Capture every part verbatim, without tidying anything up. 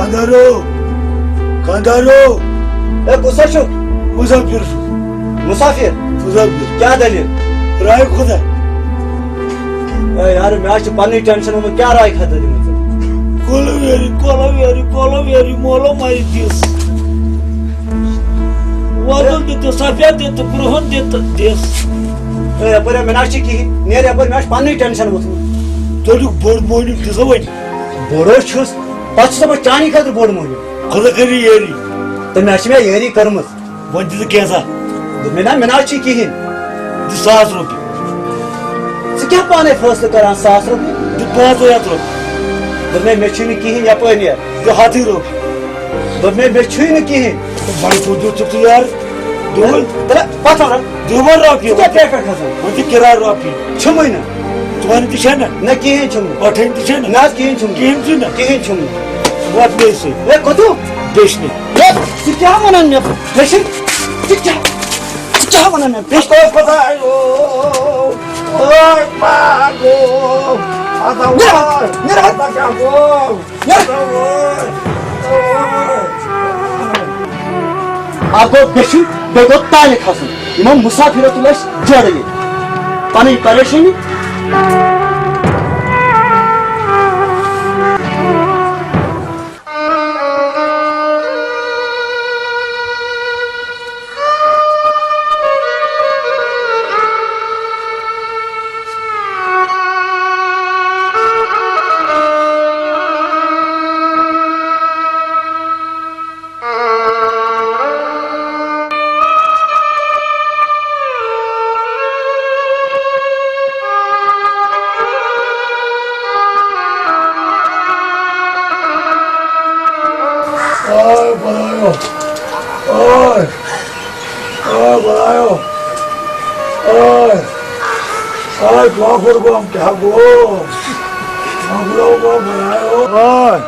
خانٛدارو، خانٛدارو۔ A, کُس حظ چھُ؟ مُسافِر۔ مُسافِر؟ مُسافِر۔ کیٛاہ دٔلیٖل؟ راے خۄدا۔ اے یارٕ، مےٚ حظ چھِ پنٕنۍ ٹٮ۪نشن ووٚنمُت، کیٛاہ راے خۄدا دِمو ژٕ؟ کۄلہٕ ویرِ، کۄلہٕ ویرِ، کۄلہٕ ویرِ، مولو مَرِ دِس۔ وۄزُل تہِ تہٕ سفید تہِ تہٕ کرٛہُن تہِ تہٕ دِس۔ اے، یپٲرۍ ہا مےٚ نہ حظ چھِ کِہیٖنۍ، نیر یپٲرۍ، مےٚ حظ چھِ پنٕنۍ ٹٮ۪نشن ووٚتھمُت۔ تُلِو بوٚڑ مٲنِو، دِژو وۄنۍ۔ بوٚڑ حظ چھُس، پتہٕ چھُسو بہٕ چانی خٲطرٕ بوٚڑ مٲنِو۔ خۄدا کٔرِو یٲری۔ تہٕ مےٚ چھِ مےٚ یٲری کٔرمٕژ۔ وۄنۍ دِ ژٕ کینٛژھا۔ دوٚپ مےٚ، نہ، مےٚ نہ حظ چھِ کِہیٖنۍ۔ دِ ساس رۄپیہِ۔ ژٕ کیٛاہ پانے فٲصلہٕ کران ساس رۄپیہِ؟ دِ پانٛژھ ہتھ رۄپیہِ۔ دوٚپ مےٚ، مےٚ چھُے نہٕ کِہیٖنۍ یپٲرۍ یہِ۔ دِ ہتھٕے رۄپیہِ۔ دوٚپ مےٚ، مےٚ چھُے نہٕ کِہیٖنۍ۔ تہٕ وۄنۍ کوٚت دیُتُکھ ژٕ یارٕ؟ دِ وۄنۍ۔ ترٛےٚ، پتھ وَرَن۔ دِ وۄنۍ رۄپیہِ۔ ژٕ کیٛاہ پٮ۪ٹھ پٮ۪ٹھ کھسان؟ وۄنۍ دِ کِراے رۄپیہِ۔ چھُمٕے نہٕ۔ ژٕ وَن تہِ چھےٚ نہ؟ نہ، کِہیٖنۍ چھُم نہٕ۔ ٲٹھن تہِ چھےٚ نہ؟ نہ حظ، کِہیٖنۍ چھُم نہٕ۔ کِہیٖنۍ چھُ نہ؟ کِہیٖنۍ چھُم نہٕ۔ وَٹ مےٚ سۭتۍ۔ ہے، کوٚتُو؟ بیٚچھنہِ۔ ہے، ژٕ کیٛاہ وَنان مےٚ؟ بیٚچھِ؟ ژٕ کیٛاہ، ژٕ کیٛاہ وَنان مےٚ؟ بیٚچھِ؟ او خۄدایو، اوے پاگو، اَدا نیرٕ، وای، نیرٕ۔ اَدا کیٛاہ گوٚو؟ اکھ گوٚو بیٚچھُن، بیٚیہِ گوٚو تالہِ کھسُن۔ یِمو مُسافِرو تُل اَسہِ جیرٕ ییٚتہِ۔ پنٕنۍ پریشٲنی۔ آے بناوو۔ آے۔ آے بناوو۔ آے۔ آے کافر گوم کیا گوم۔ کافرو گوم بناوو۔ آے۔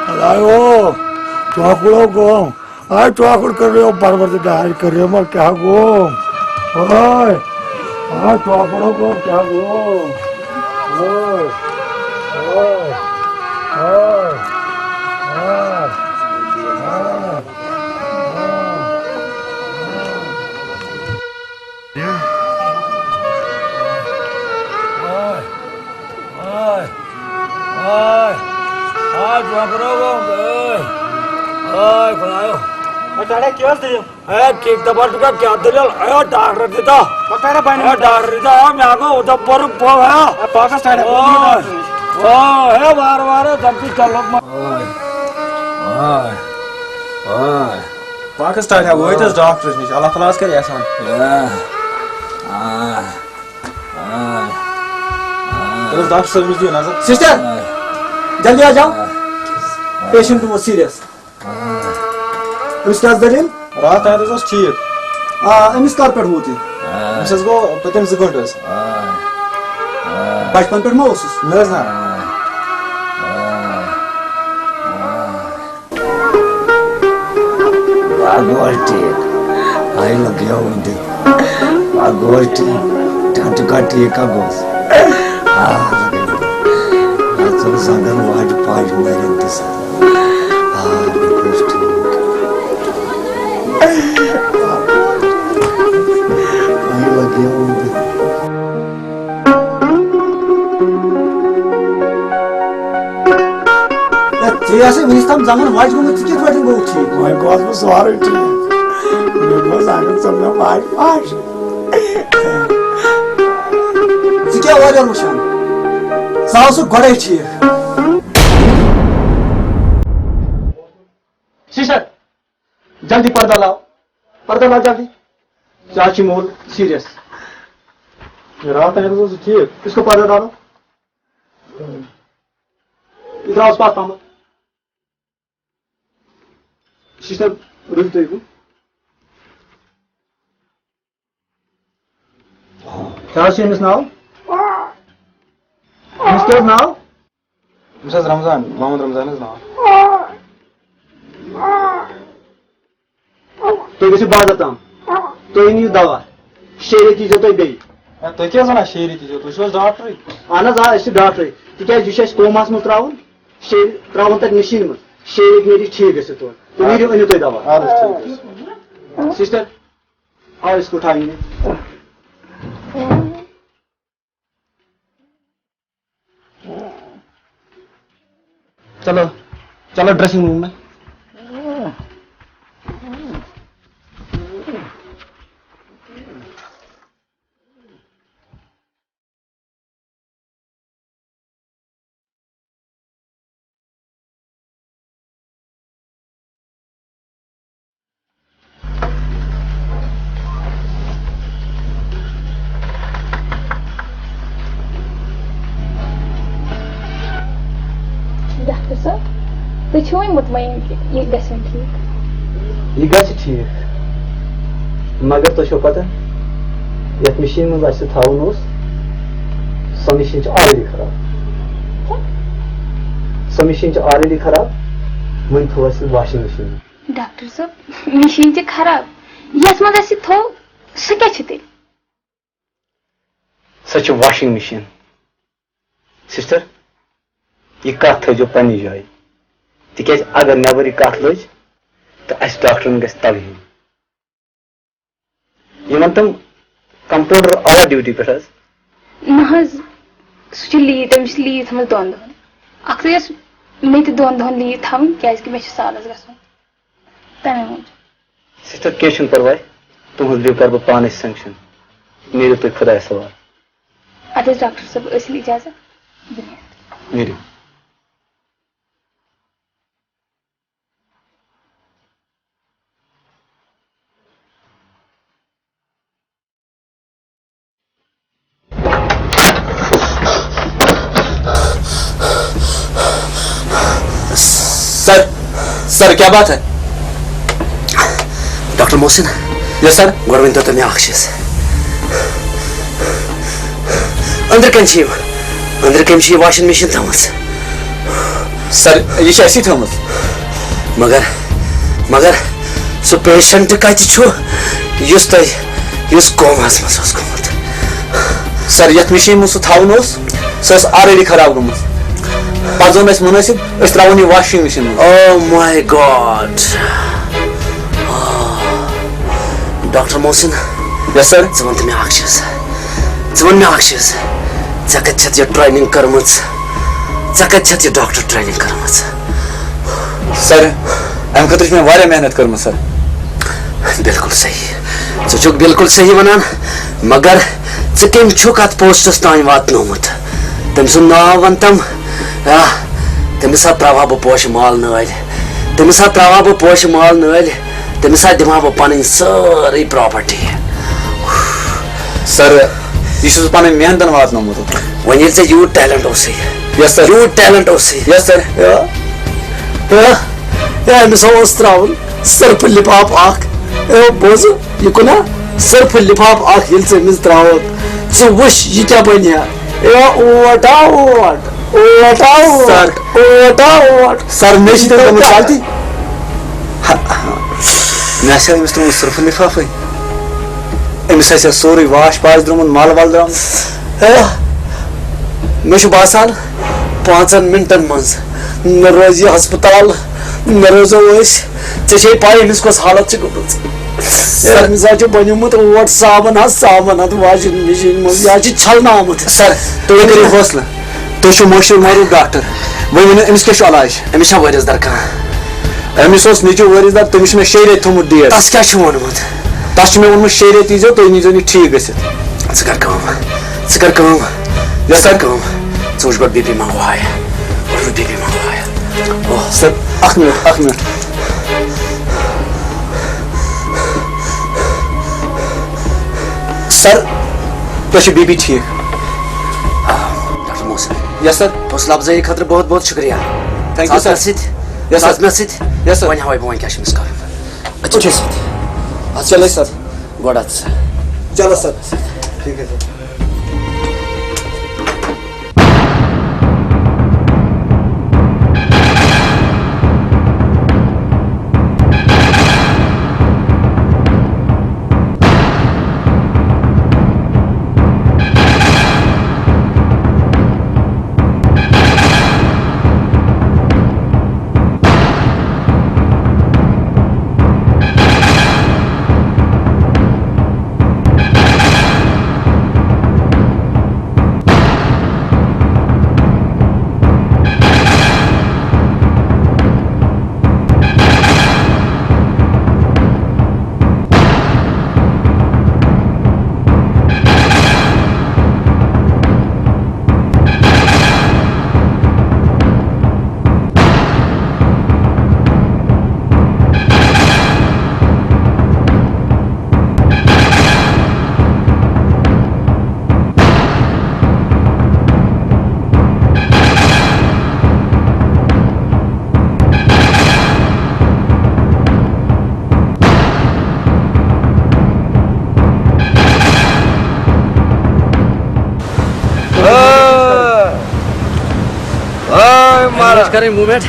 بناوو۔ کافرو گوم۔ آے ٹۄکُر کٔرِو پروردگار کٔرِو، کیٛاہ گوٚو؟ آے، آے ٹۄکُر گوٚو، کیٛاہ گوٚو؟ آے، آے، آے، آے، آے۔ آے، آے، آے، آے، ٹۄکرو گوٚو، آے، آے، خۄدایو۔ ہے، ڈاڈا، کیٛاہ حظ دٔلیٖل؟ ہے، ٹھیٖک، دَپان چھُکھ، کیٛاہ دٔلیٖل؟ ہے، ڈاکٹر دِتا۔ ہے، ڈاکٹر دِتا، ہے، مےٚ ہا گوٚو اوترٕ بوٚرُن پھوٚل، ہے۔ ہے، پاکس ٹاٹا۔ آے، آے، ہے، وارٕ وارٕ، زَن چھُ چلو۔ آے، آے، آے۔ پاکس ٹاٹا، وٲتۍ أسۍ ڈاکٹرس نِش، اللہ تعالیٰ ہس کَرِ احسان۔ آے، آے۔ آے۔ تٔمِس ڈاکٹر صٲبَس دِیِو نظر۔ سسٹر، آے۔ جلدی آ جاؤ۔ آے۔ پیشنٹ گوٚمُت سیریس۔ آے۔ أمِس کیٛاہ ٲس دٔلیٖل؟ راتھ تام حظ اوس ٹھیٖک۔ آ، أمِس کَر پٮ۪ٹھ ووت یہِ؟ آے۔ أمِس حظ گوٚو پٔتِم زٕ گٲنٛٹہٕ حظ۔ آے۔ آے۔ بچپن پٮ۪ٹھ ما اوسُس؟ نہ حظ نہ۔ آے۔ آے۔ آے۔ پاگوٹی، آئی لگیو اُندے۔ پاگوٹی، ٹنٹ کٹی کا گوس۔ آ، لگیو۔ آ، چلو سنگن واج پاج مارن تس۔ آ، بس ٹھیک۔ آئی لگیو اُندے۔ ہے، ژےٚ آسے وُنیُک تام زنٛگن واجہِ گوٚمُت، ژٕ کِتھ پٲٹھۍ گوٚوُتھ ٹھیٖک؟ وۄنۍ گوس بہٕ سورُے ٹھیٖک۔ مےٚ گوٚو زنٛگن ژوٚل مےٚ واجہِ پاش۔ ژٕ کیٛاہ اورٕ یورٕ وٕچھان؟ ژٕ آسُکھ گۄڈَے ٹھیٖک۔ سِسٹر، جلدی پردہ لاو، پردہ لاو جلدی۔ ژےٚ حظ چھُے مول سیریس۔ راتھ تام حظ اوس سُہ ٹھیٖک۔ اس کو پردہ ڈالو۔ یہ درٛاو پتھ پہمتھ۔ سسٹر، رُکِو تُہۍ یِکُن۔ کیٛاہ حظ چھُ أمِس ناو؟ أمِس کیٛاہ حظ ناو؟ أمِس حظ رمضان، محمد رمضان حظ ناو۔ تُہۍ گٔژھِو بازر تام۔ تُہۍ أنِو دوا۔ شیٚیہِ ریٚتۍ ییٖزیو تُہۍ بیٚیہِ۔ ہے، تُہۍ کیٛاہ حظ وَنان شیٚیہِ ریٚتۍ ییٖزیو؟ تُہۍ چھِو حظ ڈاکٹرٕے؟ اہن حظ، آ، أسۍ چھِ ڈاکٹرٕے۔ تِکیٛازِ یہِ چھُ اَسہِ کوماہَس منٛز ترٛاوُن۔ شیٚیہِ ترٛاوُن تَتہِ مِشیٖنہِ منٛز۔ شیٚیہِ ریٚتۍ نیرِ ٹھیٖک گٔژھِتھ تورٕ۔ تُہۍ نیٖرِو، أنِو تُہۍ دوا۔ اَدٕ حظ، ٹھیٖک حظ چھُ۔ سِسٹر، آو أسۍ کوٚت آیہِ؟ چلو، چلو ڈریسنگ روم میں۔ ڈاکٹر صٲب، تُہۍ چھِو وۄنۍ مطمعین کہِ یہِ گژھِ وۄنۍ ٹھیٖک؟ یہِ گژھِ ٹھیٖک، مگر تۄہہِ چھو پتہ، یتھ مِشیٖن منٛز اسہِ تھاوُن اوس، سۄ مِشیٖن چھِ already خراب۔ کیٛاہ؟ سۄ مِشیٖن چھِ already خراب، وۄنۍ تھوٚو اسہِ واشنگ مِشیٖن۔ ڈاکٹر صٲب، مِشیٖن چھِ خراب، یتھ منٛز اسہِ یہِ تھوٚو، سُہ کیٛاہ چھُ تیٚلہِ؟ سۄ چھِ واشنگ مِشیٖن۔ سسٹر، یہِ کتھ تھٲیزیو پننہِ جایہِ، تِکیازِ اگر نٮ۪بر یہِ کتھ لٔج، تہٕ اسہِ ڈاکٹرن گژھِ توہین۔ یِمن تِم کمپاوڈر آف ڈیوٹی پٮ۪ٹھ حظ؟ نہ حظ، سُہ چھُ لیٖو، تٔمِس چھِ لیٖو تھٲمٕژ دۄن دۄہن۔ اکھتُے ٲس مےٚ تہِ دۄن دۄہن لیٖو تھاوٕنۍ، کیازِ کہِ مےٚ چھُ سالس گژھُن۔ تَمے موٗجوٗب۔ سسٹر، کینٛہہ چھُنہٕ پرواے، تُہنٛز لیٖو کرٕ بہٕ پانے سینکشن۔ نیٖرِو تُہۍ خۄدایس حوالہٕ۔ اَدٕ حظ ڈاکٹر صٲب، ٲسِن اجازت، بہٕ نیرٕ۔ نیٖرِو۔ سر، سر، کیا بات ہے؟ ڈاکٹر محسن۔ یس سر۔ گۄڈٕ ؤنۍ تو تُہۍ مےٚ اکھ چیٖز۔ أنٛدرٕ کَنہِ چھِ یہِ، أنٛدرٕ کَنہِ چھِ یہِ واشنگ مِشیٖن تھٲومٕژ؟ سر، یہِ چھِ اَسی تھٲومٕژ۔ مگر، مگر سُہ پیشنٹ کَتہِ چھُ، یُس تۄہہِ، یُس کوماہَس منٛز اوس گوٚمُت؟ سر، یَتھ مِشیٖن منٛز سُہ تھاوُن اوس، سۄ ٲس already خراب گٔمٕژ۔ پَتہٕ زون اَسہِ مُنٲسِب، أسۍ ترٛاوون یہِ واشنگ مِشیٖن منٛز۔ Oh my God! ڈاکٹر محسن۔ یس سر۔ ژٕ وَن تہٕ مےٚ اکھ چیٖز۔ ژٕ وَن مےٚ اکھ چیٖز۔ ژےٚ کَتہِ چھَتھ یہِ ٹریننگ کٔرمٕژ؟ ژےٚ کَتہِ چھَتھ یہِ ڈاکٹر ٹریننگ کٔرمٕژ؟ سر، اَمہِ خٲطرٕ چھِ مےٚ واریاہ محنت کٔرمٕژ سر۔ بِلکُل صحیح۔ ژٕ چھُکھ بِلکُل صحیح وَنان۔ مگر ژٕ کٔمۍ چھُکھ اَتھ پوسٹَس تام واتنومُت؟ تٔمۍ سُنٛد ناو وَن تَم۔ آ، تٔمِس ہا ترٛاوہا بہٕ پوشہٕ مال نٲلۍ۔ تٔمِس ہا ترٛاوہا بہٕ پوشہٕ مال نٲلۍ۔ تٔمِس ہا دِمہٕ ہا بہٕ پنٕنۍ سٲرٕے پراپرٹی۔ سر، یہِ چھُس بہٕ پنٕنۍ محنتن واتنومُت اوٚتام۔ وۄنۍ ییٚلہِ ژےٚ یوٗت ٹیلنٹ اوسُے، یس سر۔ یوٗت ٹیلنٹ اوسُے۔ یس سر۔ یا، یا، یا، أمِس ہا اوس ترٛاوُن سرفہٕ لِفاف اکھ۔ یا، بوزٕ، یہِ کُنا سرفہٕ لِفاف اکھ ییٚلہِ ژٕ أمِس ترٛاوَکھ، ژٕ وٕچھ، یہِ کیٛاہ بنہِ ہا۔ یا، اوٹ ہا اوٹ۔ اوٹ ہا اوٹ، سر۔ اوٹ ہا اوٹ۔ سر، مےٚ چھِ تیٚلہِ گٔمٕژ غلطی۔ ہا، ہا۔ مےٚ آسہِ ہا أمِس ترٛوومُت سرفہٕ لِفافَے۔ أمِس آسہِ ہا سورُے واش پاش درٛامُت، مَل وَل درٛامُت۔ ہے، مےٚ چھُ باسان، پانٛژَن مِنٹَن منٛز نہ روزِ یہِ ہسپتال، نہ روزو أسۍ۔ ژےٚ چھے پَے أمِس کۄس حالت چھِ گٔمٕژ۔ ہے، أمِس حظ چھُ بَنیومُت اوٹ صابَن حظ، صابَن حظ واشنگ مِشیٖن منٛز، یہِ حظ چھِ چھَلنہٕ آمُت۔ سر، تُہۍ کٔرِو حوصلہٕ۔ تُہۍ چھِو مشہوٗر معروٗف ڈاکٹر، وۄنۍ ؤنِو أمِس کیٛاہ چھُ علاج؟ أمِس چھا وٲرِس درکار؟ أمِس اوس نیٚچوٗ وٲرِس در، تٔمِس چھُ مےٚ شیٚیہِ رٮ۪تۍ تھوٚومُت ڈیٹ۔ تَس کیٛاہ چھُ ووٚنمُت؟ تَس چھُ مےٚ ووٚنمُت شیٚیہِ رٮ۪تۍ ییٖزیو، تُہۍ نیٖزیو یہِ ٹھیٖک گٔژھِتھ۔ ژٕ کر کٲم، ژٕ کر کٲم، یۄس ژٕ کر کر کٲم، ژٕ وٕچھ گۄڈٕ بی پی منٛگو ہاے، گۄڈٕ وٕچھ بی پی منٛگو ہاے۔ اوہ۔ سر، اکھ مِنٹ، اکھ مِنٹ۔ سر، تۄہہِ چھُ بی پی ٹھیٖک۔ آ، ڈاکٹر محسن۔ یس سر۔ حوصلہٕ افزٲیی خٲطرٕ بہت بہت شُکریہ۔ Thank you، ژٕ آس سر۔ مےٚ سۭتۍ، یس ژٕ آس سر۔ مےٚ سۭتۍ۔ یس سر۔ وۄنۍ ہاوے بہٕ وۄنۍ کیٛاہ چھُ أمِس کَرُن۔ أچھا۔ أچھا۔ اَتھ چلے سر۔ گۄڈٕ اَتھ سر۔ چلو سر۔ ٹھیٖک ہے سر۔ مارا۔ کرٕنۍ موٗمٮ۪نٛٹ۔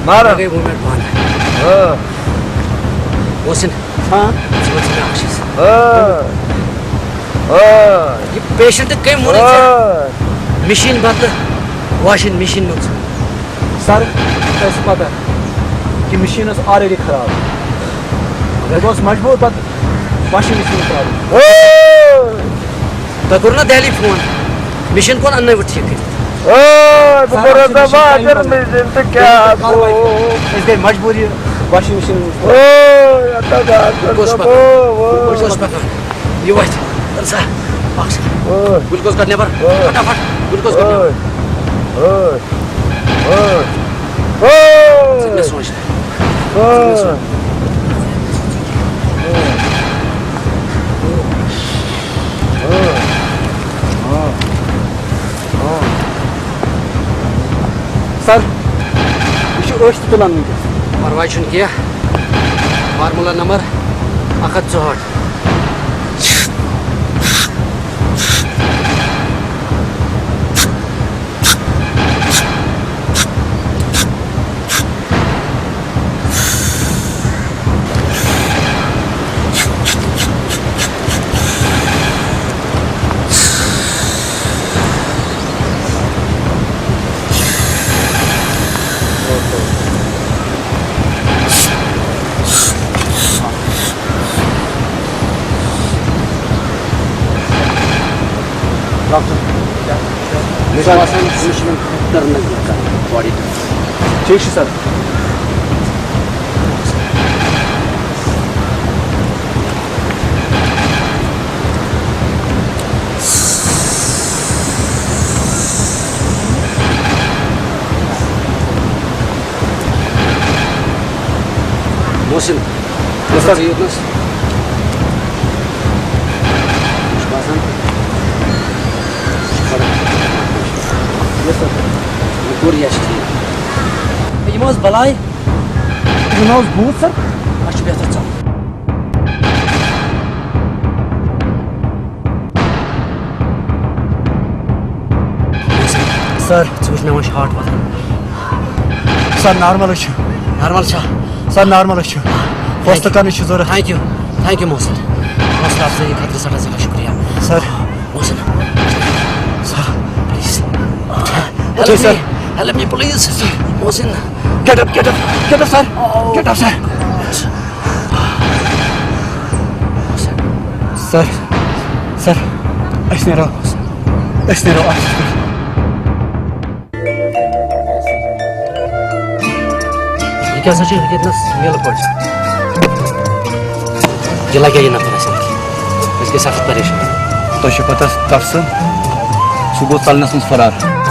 مارا۔ گٔے موٗمٮ۪نٛٹ بنٛد۔ آ۔ محسن۔ ہاں۔ ژٕ وَن ژٕ مےٚ اَکھ چیٖز۔ آ۔ آ۔ یہِ پیشنٹ کٔمۍ ووٚنُے ژےٚ؟ آ۔ مِشیٖن بدلہٕ واشنگ مِشیٖن منٛز۔ سر، تۄہہِ چھِ پتہ کہِ مِشیٖن ٲس already خراب۔ بہٕ گوس مجبوٗر پتہٕ واشنگ مِشیٖن ترٛاوٕنۍ۔ آ۔ تۄہہِ کوٚروٕ نا دہلی فون؟ مِشیٖن کون اَننٲوٕ ٹھیٖک کٔرِتھ؟ آ، بہٕ کوٚرُس ژےٚ واجر مِشیٖن تہٕ کیٛاہ گوٚو؟ أسۍ گٔے مجبوٗر یہِ واشنگ مِشیٖن۔ آ، یَتھ حظ آسہٕ گوٚو سُہ پَکان۔ گوٚو، گوٚو۔ گوٚو سُہ پَکان۔ یہِ وَتھِ۔ اَدٕ سا، اَکھ سیکنڈ۔ آ۔ گلوکوز کَڑ نٮ۪بر۔ آ۔ فٹافٹ۔ گلوکوز کَڑ نٮ۪بر۔ آ۔ آ۔ آ۔ آ۔ ژٕ مےٚ سونٛچ۔ آ۔ سر، یہِ چھُ أچھ تہِ تُلان وٕنکیٚس۔ پرواے چھُنہٕ کینٛہہ۔ فارمولا نمبر اَکھ ہَتھ ژُہٲٹھ۔ ڈاکٹر، مےٚ چھُ باسان، أمِس چھِ وۄنۍ خطرناک کینٛہہ کران، باڈی ٹیسٹ۔ ٹھیٖک چھُ، سر۔ محسن، یَس سر۔ ژٕ یوٚتنَس۔ مےٚ چھُ باسان، یَس سر۔ یہِ کوٚر، یہِ چھُ ٹھیٖک۔ یِم ٲس بَلاے۔ یِم اوس بوٗت سر۔ اَسہِ چھُ بہتر ژَلُن۔ سر۔ ژٕ وٕچھ مےٚ وۄنۍ چھُ ہارٹ وَتھان۔ سر، نارمل چھُ۔ نارمل چھا؟ سر، نارمل چھُ۔ حوصلہٕ کرنٕچ چھِ ضروٗرت۔ Thank you, thank you Mohsin. حوصلہٕ افزٲیی خٲطرٕ سٮ۪ٹھاہ سٮ۪ٹھاہ شُکریہ۔ سر۔ محسن۔ سر۔ پلیز۔ اُٹھِو، sir. Help me please. Mohsin. Get up, get up, get up, sir. Get up, sir. سر، سر، أسۍ نیرو، أسۍ نیرو اَتھ پٮ۪ٹھ۔ یہِ کیٛاہ سا چھُ ییٚتہِ نَس میلہٕ پٲٹھۍ؟ یہِ لَگہِ یہِ نفر اَسہِ اَتھِ۔ أسۍ گٔے سخت پریشان۔ تۄہہِ چھِ پتہ تَس، سُہ گوٚو ژَلنَس منٛز فرار۔